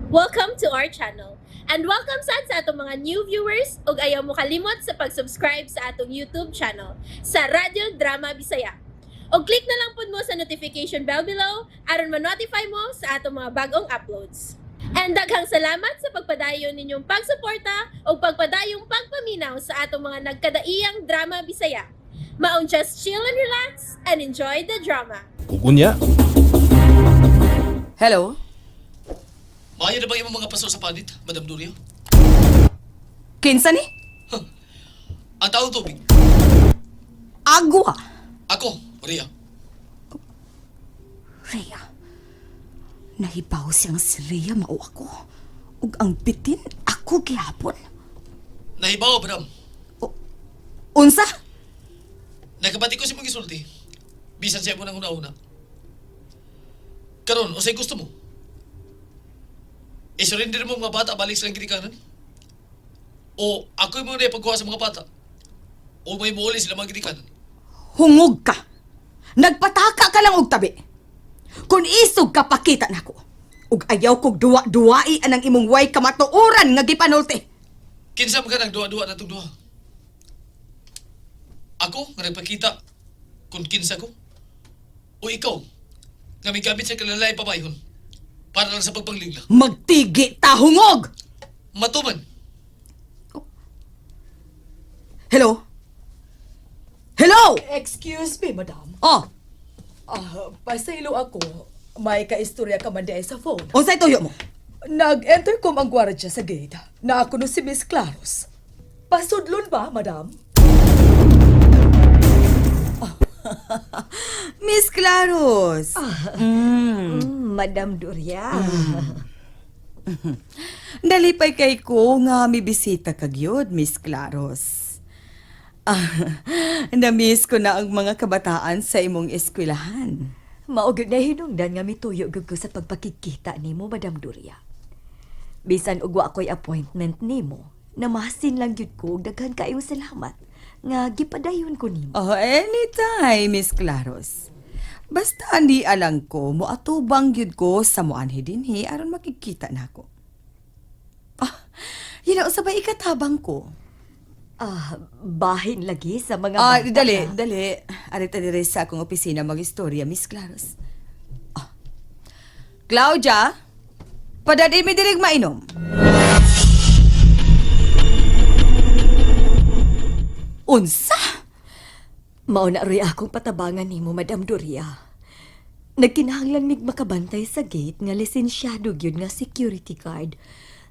Welcome to our channel. And welcome sad sa atong mga new viewers ug ayaw mo kalimot sa pag-subscribe sa atong YouTube channel sa Radyo Drama Bisaya. Og click na lang pud mo sa notification bell below aron ma-notify mo sa atong mga bagong uploads. And daghang salamat sa pagpadayon ninyong pagsuporta ug pagpadayong pagpaminaw sa atong mga nagkadaiyang drama Bisaya. Maong just chill and relax and enjoy the drama. Kukunya, Hello? Maayo na ba imong mga paso sa panit, Madam Durio? Kinsa ni? Ang taong tubig. Agwa. Ako, Maria. Rhea. Nahibaw siyang si Rhea mao ako. Ug ang bitin ako gihapon. Nahibaw, Madam. Unsa? Nakabati ko si mong gisulti. Bisan siya mo nang una-una. Karon, usay gusto mo? I-surrender mo mga bata balik silang ginikanan? O ako'y mo na ipagkuha sa mga bata? O may muuli sila mga ginikanan? Hungog ka. Nagpataka ka lang og tabi. Kung isog ka pakita nako. Ug ayaw kog duwa-duwai anang imong way kamatuoran nga gipanulti. Kinsa man ka nagduwa-duwa na itong duha? Ako, nga nagpakita kung kinsa ko? O ikaw, nga may gamit sa kalalay pabayhon para lang sa pagpanglingla? Magtigi ta hungog. Matuman, Hello? Hello? Excuse me, madam. Oh, Ah, pasaylo ako. May kaistorya ka man diay sa phone. unsay tuyo mo? Nag-enter kom ang gwardiya sa gate. Na ako no si Miss Claros. Pasudlon ba, madam? Miss Claros. Madam Doria. Nalipay kay ko nga may bisita ka gyud, Miss Claros. Ah, na-miss ko na ang mga kabataan sa imong eskwelahan. Mao gyud na hinungdan nga mituyo gyud ko sa pagpakikita nimo, Madam Doria. Bisan og wa ko'y appointment nimo, namasin lang gyud ko og daghan kaayong salamat nga gipadayon ko nimo. Oh, anytime, Miss Claros. Basta andi alang ko, moatubang gyud ko sa moanhi dinhi aron makikita nako. Ah, yun ang usabay ikatabang ko. Ah, bahin lagi sa mga Ah, bata, dali, ha? dali. Arita dire sa akong opisina mag-istorya, Miss Claros. Ah. Claudia, padadin mi dirig mainom. Unsa? Mao na roy akong patabangan nimo, Madam Doria. Nagkinahanglan mig makabantay sa gate nga lisensyado gyud nga security guard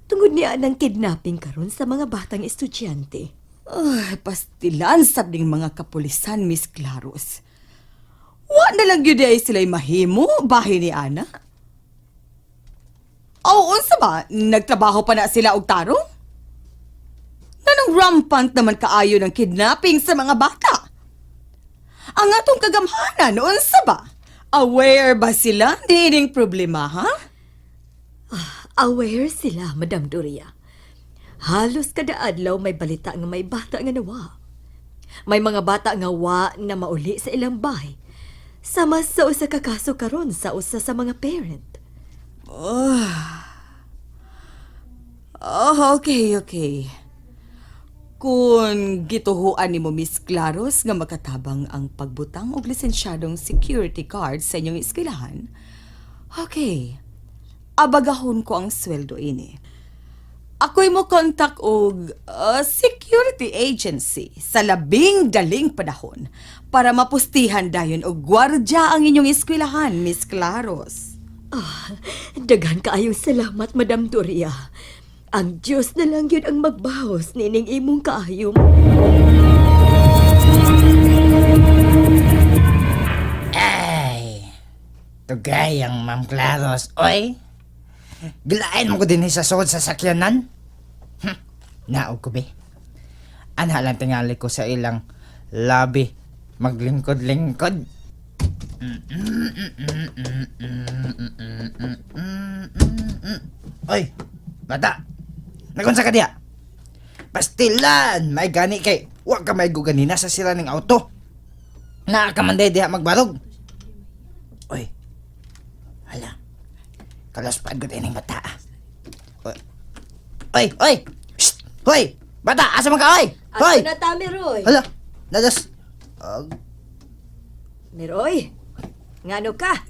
tungod niya ng kidnapping karon sa mga batang estudyante. Ay, pastilan sab ning mga kapulisan, Miss Claros. Wa na lang gyud ay sila'y mahimo, bahin ni Ana. Aw, unsa ba? Nagtrabaho pa na sila og tarong? Nanong rampant naman kaayo ng kidnapping sa mga bata? Ang atong kagamhanan, unsa ba? Aware ba sila niining problema, ha? Aware sila, Madam Doria. Halos kada adlaw may balita nga may bata nga nawa. May mga bata nga wa na mauli sa ilang bahay. Sama sa usa ka kaso karon sa usa sa mga parent. Oh, okay, okay. Kung gituhuan nimo Miss Claros nga makatabang ang pagbutang og lisensyadong security guard sa inyong eskwelahan, okay. Abagahon ko ang sweldo ini. Ako'y mo contact og security agency sa labing daling panahon para mapustihan dayon og gwardya ang inyong eskwelahan, Miss Claros. Ah, daghan kaayong salamat, Madam Doria. Ang Diyos na lang yun ang magbahos nining imong kaayo. Ay, tugay ang Ma'am Claros, oy. Gilain mo ko din sa sukod sa sakyanan. Naog ko be. Ana lang tingali ko sa ilang labi maglingkod-lingkod. Oy, bata. Nagunsa ka diya? Pastilan, may gani kay wa ka may ganina sa sila ning auto. Naa ka man diha magbarog. Oy. Hala. Kalaspad ko ining bata. Ah. Oy, oy! Shh! Hoy! Bata, asa man ka, oy? Hoy! Ato na ta, Miroy. Hala, nadas. Miroy, ngano ka?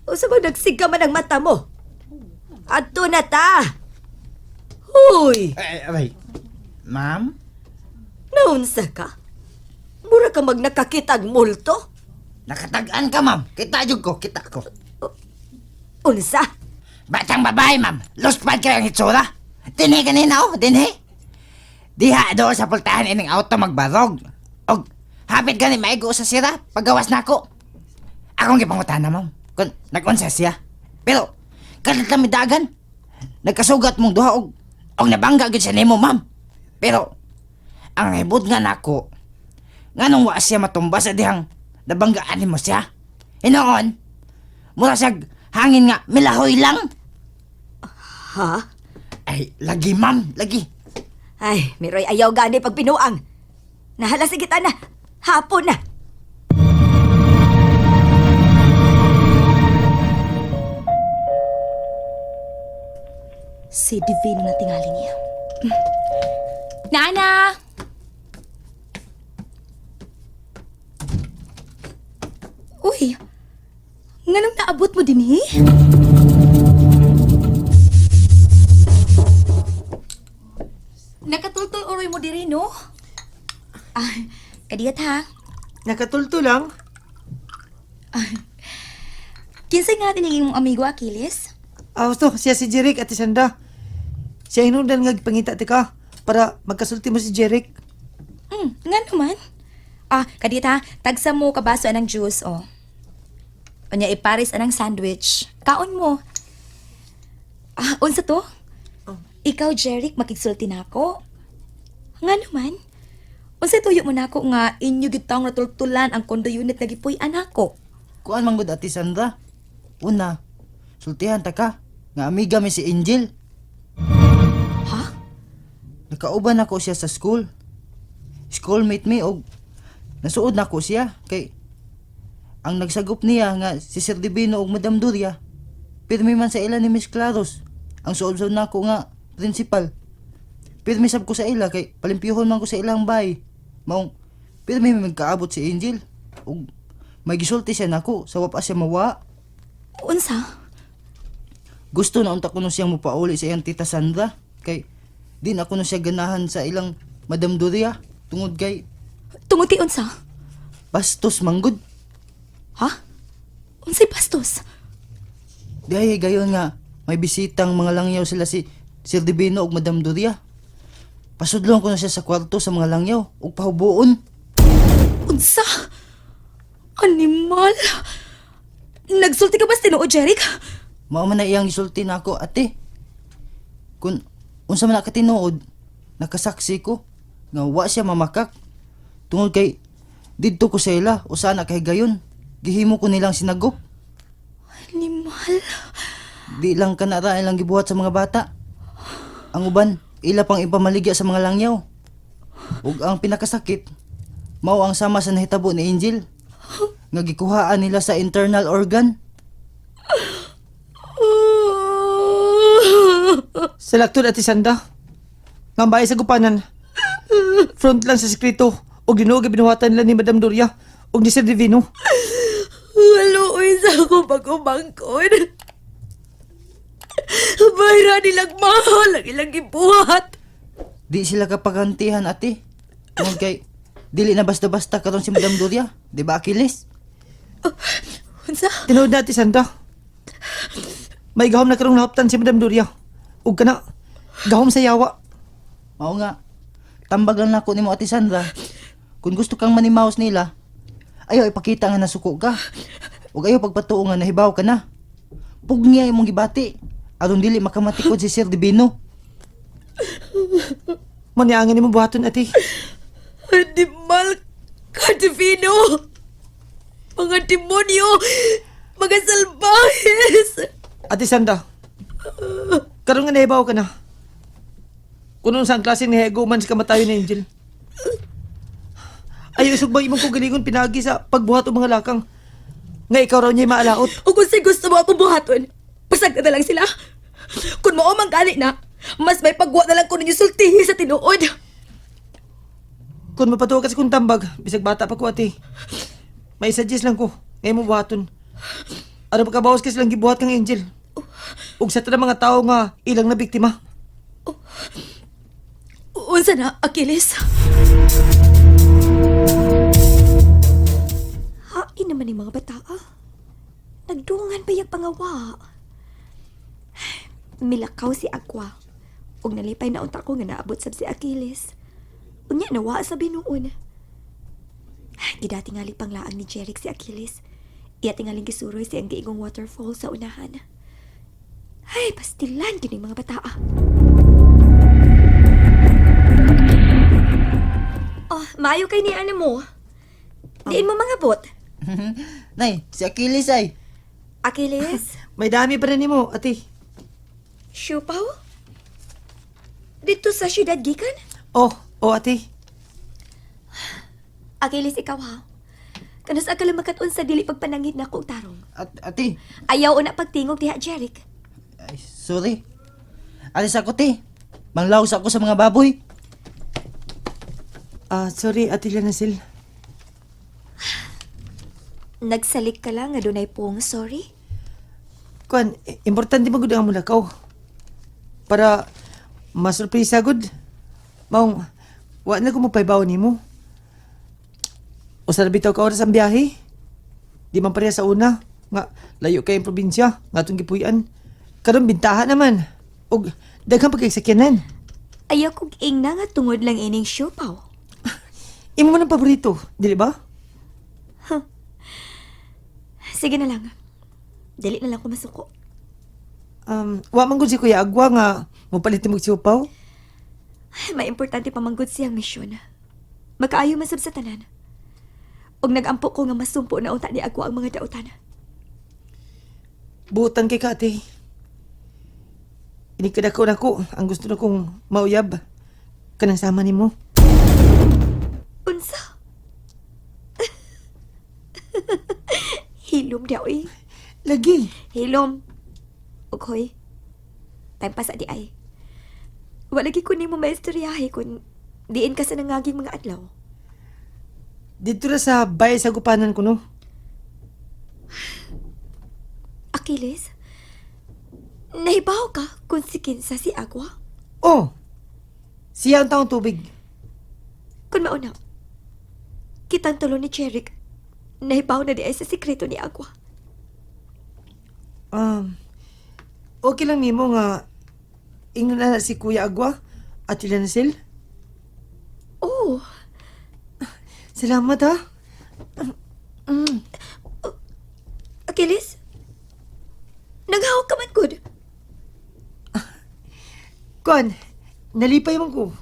Usa ba nagsiga man ang mata mo? Ato na ta! Huy! Ay, aray. Ma'am? Naunsa ka? Mura ka mag nakakitag multo? Nakatag-an ka, ma'am. Kita jud ko, kita ko. Unsa? Batang babae, ma'am. Lost pad kayo ang hitsura. Dinhi kanina, oh. Dinhi. Diha doon sa pultahan ining auto magbarog. Og hapit gani maigo sa sira pagawas nako. Akong gipangutana, ma'am. Kung nag-unsa siya. Pero kalit lang midagan. Nagkasugat mong duha og og nabangga gyud siya nimo, ma'am. Pero ang hibot nga nako, nganong wa siya matumba sa dihang nabanggaan nimo siya. Hinoon, mura siyag hangin nga milahoy lang. Ha? Ay, lagi ma'am, lagi. Ay, Miroy, ayaw gani pag pinuang. Nahala sige ta na. Hapon na. Si Divino na tingali niya. Nana! Uy, nganong naabot mo din eh? Nakatultol uroy mo diri, no? Ah, kadiyat ha. Nakatulto lang. Kinsay nga tiniging mong amigo, Achilles? Ah, gusto, siya si Jeric at Sandra. Siya hinungdan nga gipangita ti ka para magkasulti mo si Jeric. Nga naman. Ah, kadiyat ha, tagsa mo kabaso anang juice, oh. Unya iparis anang sandwich. Kaon mo. Ah, unsa to? Ikaw, Jeric, makigsulti na ako. Nga naman. Unsa tuyo mo nako nga inyo gitang natultulan ang condo unit nga gipuy-an nako. Kuan man gud Ate Sandra. Una, sultihan ta ka nga amiga mi si Angel. Ha? Nakauban ako siya sa school. Schoolmate mi og nasuod nako siya kay ang nagsagop niya nga si Sir Divino og Madam Duria. Pirmi man sa ila ni Miss Claros. Ang suod-suod nako nga principal. Pirmi sab ko sa ila kay palimpyuhon man ko sa ilang bahay. Maong pirmi may magkaabot si Angel og may gisulti siya nako sa wa pa siya mawa. Unsa? Gusto na unta kuno siyang mopauli sa iyang tita Sandra kay di na kuno siya ganahan sa ilang Madam Doria tungod kay Tungod kay unsa? bastos manggod. Ha? Unsay bastos? Di ay gayon nga may bisitang mga langyaw sila si Sir Divino ug Madam Doria. Pasudlon ko na siya sa kwarto sa mga langyaw ug pahubuon. Unsa? Animal! Nagsulti ka ba sa tinuod, Jeric? Mao man na iyang gisulti nako ate. Kun unsa man na katinuod, nakasaksi ko nga wa siya mamakak tungod kay didto ko sa ila usa na kay gayon. Gihimo ko nilang sinagop. Animal. Di lang kanara ilang gibuhat sa mga bata. Ang uban, ila pang ipamaligya sa mga langyaw. Ug ang pinakasakit, mao ang sama sa nahitabo ni Angel. Nga gikuhaan nila sa internal organ. Sa laktod at Sandra. Nga ang bahay sa gupanan. Front lang sa sekreto og dinuog binuhatan nila ni Madam Doria og ni Sir Divino. Haluoy sa ako pag-umangkon. Bayra nilang mahal ang ilang gibuhat. Di sila kapagantihan ate. Tungod kay dili na basta-basta karon si Madam Doria, di ba Achilles? Unsa? Tinuod na Ate Sandra. May gahom na karong nahaptan si Madam Doria. Ug kana gahom sa yawa. Mao nga. Tambag lang nako nimo Ate Sandra. Kung gusto kang manimaos nila, ayaw ipakita nga nasuko ka. Ug ayaw pagpatuo nga nahibaw ka na. Pugniya imong gibati aron dili makamatikod si Sir Divino. Maniangan nimo buhaton ate. Animal ka, Divino! Mga demonyo! Mga salbahes! Ate Sandra. Karon nga nahibaw ka na. Kung unsa ang klase ni Hego man sa kamatayon ni Angel. Ayaw isugbang imong kagalingon pinagi sa pagbuhat og mga lakang. Nga ikaw raw niya maalaot. O kung sa'y gusto mo akong buhaton, pasag na lang sila. Kung Kung mao man gani na, mas may pagwa na lang ko ninyo sultihi sa tinuod. Kung mapatuwa ka sa kong tambag, bisag bata pa ko ate. May suggest lang ko, ngayon mo buhaton. Ano pagkabawas ka silang gibuhat kang angel. Ug sa tanang mga tao nga ilang na biktima. Unsa na, Achilles? Hain naman yung mga bata ah. Nagdungan pa yung pangawa. Milakaw si Aqua. Ug nalipay na unta ko nga naabot sab si Achilles. Unya nawa sa binuon. Gidati ngali panglaang ni Jeric si Achilles. Iya tingaling gisuroy si ang giingong waterfall sa unahan. Ay, pastilan yun yung mga bata ah. Oh, maayo kay ni ano mo. Diin mo mga bot. Nay, si Achilles ay. Achilles, May dami pa rin nimo, ate. Siupaw? Dito sa syudad gikan? Oh, oh ate. Achilles, ikaw ha. Kanus akala makatun sa dili pagpanangit na og tarong. At, ate, Ayaw una pagtingog diha, Jeric. ay, sorry. Alis ako, te. Manglaos ako sa mga baboy. Ah, sorry ate Lanasil. Nagsalik ka lang nga dunay pong sorry. Kuan, importante man gud ang mulakaw. Para masurpresa gud. Maong wa na ko mapaybaw nimo. Usa ra bitaw ka oras ang biyahe. Di man pareha sa una nga layo kay ang probinsya nga atong gipuy-an. Karon bintaha naman. Og daghan pa kay sakyanan. Ayaw kog ingna nga tungod lang ining siupaw. Imo man ang paborito, dili ba? Sige na lang. Dili na lang ko masuko. Wa man gud si Kuya Agwa nga mopalit nimo og siupaw. May importante pa manggod siyang misyon. Makaayo man sab sa tanan. Og nagampo ko nga masumpo na unta ni Agwa ang mga dautan. Buutan kay ka, ate. Inikadako na ko. Ang gusto na kong mauyab. Kanang sama nimo. Unsa? Hilom daw eh. Lagi. Hilom. Ug hoy. Time pa sa di ay. Wala gi ko nimo maistoryahe kun diin ka sa nangaging mga adlaw. Dito ra sa bay sa gupanan ko, no? Achilles, nahibaw ka kung si kinsa si Agwa? Oh! Siya ang taong tubig. Kun mauna, kitang tulo ni Jeric, nahibaw na di ay sa sikreto ni Agwa. Um, okay lang nimo nga ingnan na si Kuya Agwa at sila na sil. Oh, Salamat ha. Achilles, naghawak ka man good. Kuan, nalipay man ko.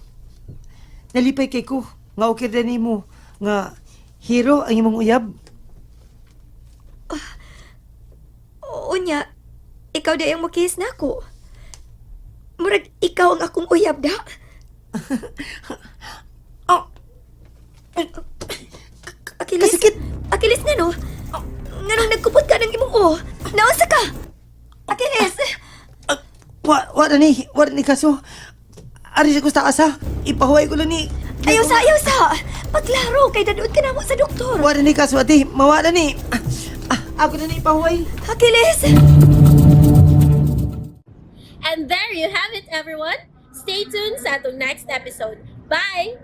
Nalipay kay ko. Nga okay ra nimo nga hero ang imong uyab. Unya, ikaw di ang mukis na ako. Murag ikaw ang akong uyab da. Oh, Achilles, Kasakit! Achilles nga no? Nganong nagkupot ka ng imong o? Naunsa ka? Achilles! Wa na ni, wa na ni kaso. Ari sa ko sa asa, ipahuway ko lang ni. Ayaw sa, ayaw sa! Paglaro, kay dadood ka na mo sa doktor. Wa na ni kaso ate, mawa na ni. Ah, ako na ni ipahuway. Achilles! And there you have it, everyone. Stay tuned sa atong next episode. Bye!